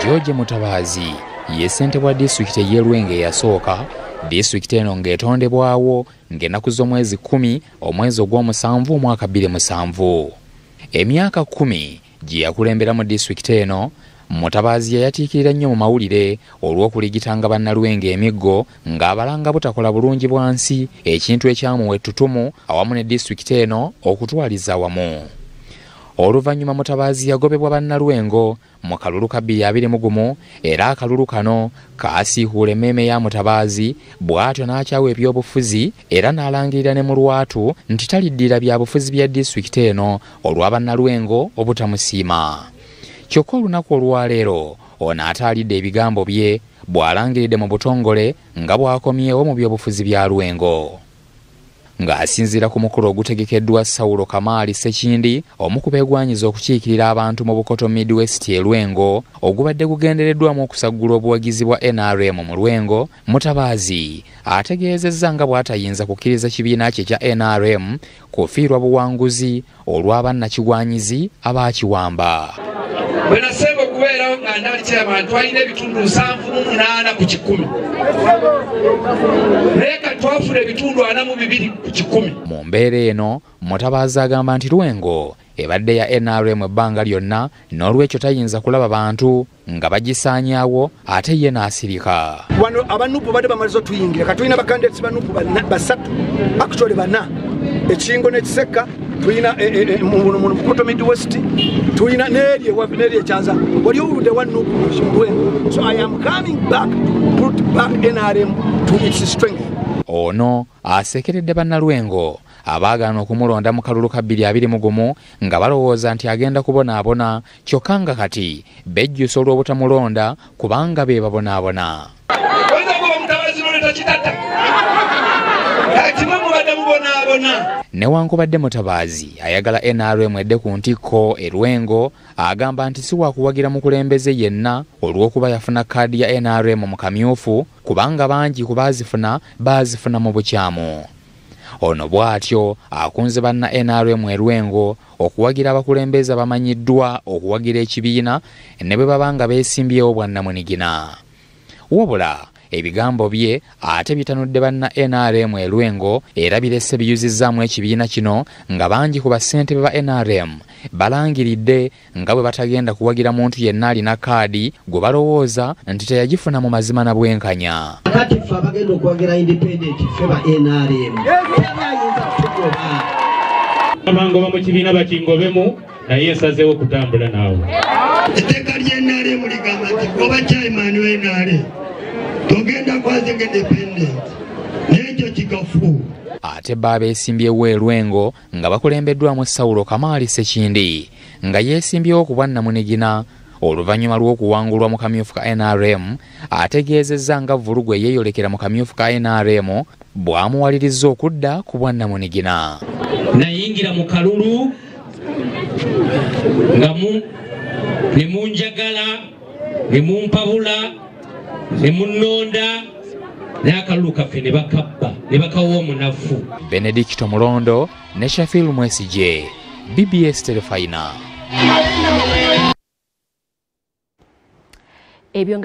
George Mutabaazi ye ssentebe wa disitulikiti ey'e Lwengo eyasooka. Disitulikiti eno ng'etondebwawo ng'ennaku z'omwezi 10 omwezi ogw'omusanvu omwaka 2007. Emyaka 10 gye yakulembera mu disitulikiti eno, Mutabaazi yayatiikirira nnyo mu mawulire olw'okuligitanga bannalwengo emiggo ng'abalanga butakola bulungi bwa nsi, ekintu ekyamuwa ettutumu awamu ne disitulikiti eno okutwaliza awamu. Oluvannyuma Mutabaazi yagobebwa bannalwengo mu kalulu ka 2021 era akalulu kano kaasiikuula emmeeme ya Mutabaazi, bw'atyo n'akyawa ebyobufuzi era n'alangirira ne mu lwatu nti taliddira byabufuzi bya disitulikiti eno olwa bannalwengo obutamusiima. Kyokka olunaku olwaleero ono ataalidde ebigambo bye bw'alangiridde mu butongole nga bw'akomyewo mu byobufuzi bya Lwengo. Ng'asinziira ku mukolo ogutegekeddwa Saulo Kamaali Ssekindi, omu ku beegwanyiza okukiikirira abantu mu Bukoto Midwest e Lwengo, ogubadde gugendereddwamu okusaggula obuwagizi bwa NRM mu Lwengo, Mutabaazi ategeezezza nga bw'atayinza kukkiriza kibiina kye kya NRM kufiirwa buwanguzi olw'abannakigwanyizi abaakiwamba. Bwe nasemba okubeerawo nga ndali chairman, twalina ebitundu 78 ku 100. Naye kati twafuna ebitundu 42 ku 100. Mu mbeera eno, Mutabaazi agamba nti Lwengo ebadde ya NRM ebbanga lyonna, n'olwekyo tayinza kulaba bantu nga bagisaanyaawo ate ye n'asirika. Wano abanupu badde bamaliza otuyingira, kati tulina bakandidates banupu basatu, actually bana, Ekingo n'Ekiseka, tulina mu Bukoto Midwest, tulina n'eri Ekyanza. Wali owuludde wa Nupu mu Lwengo. So I am coming back to put back NRM to its strength. Ono asekeredde bannalwengo abaagaana okumulonda mu kalulu ka 2021 nga balowooza nti agenda kubonaabona, kyokka nga kati bejjusa olw'obutamulonda kubanga be babonaabona. Newankubadde Mutabaazi ayagala NRM edde ku ntikko e Lwengo, agamba nti si wakuwagira mukulembeze yenna olw'okuba yafuna kaadi ya NRM mu kamyufu, kubanga bangi ku baazifuna baazifuna mu bukyamu. Ono bw'atyo akunze banna NRM e Lwengo okuwagira abakulembeze abamanyiddwa okuwagira ekibiina ne bwe baba nga beesimbyewo bwannamunigina. Wabula ebigambo bye ate bitanudde banna NRM e Lwengo era birese biyuzizzaamu ekibiina kino nga bangi ku bassentebe ba NRM balangiridde nga bwe batagenda kuwagira muntu yenna alina kaadi gwe balowooza nti teyagifuna mu mazima na bwenkanya. Kati ffe abagenda okuwagira independent ffe ba NRM teri ayinza kutugoba. Abangoba mu kibiina bakingobemu, naye nsazeewo okutambula naawe. Etteeka lya NRM ligamba nti goba chairman wa NRM togenda kwazinga independent, n'ekyo kikafu. Ate bba beesimbyewo e Lwengo nga bakulembeddwamu Saulo Kamaali Ssekindi nga yeesimbyewo ku bwannamunigina oluvannyuma lw'okuwangulwa mu kamyufu ka NRM, ategeezezza nga vvulugu eyeeyolekera mu kamyufu ka NRM bw'amuwalirizza okudda ku bwannamunigina. Nayingira mu kalulu nga ne munjagala ne mumpabula ne munnonda, n'akalulu kaffe ne bakabba ne bakawa omunafu. Benedicto Mulondo ne Shafil Mwesigye, BBS Terefayina. Ebyo.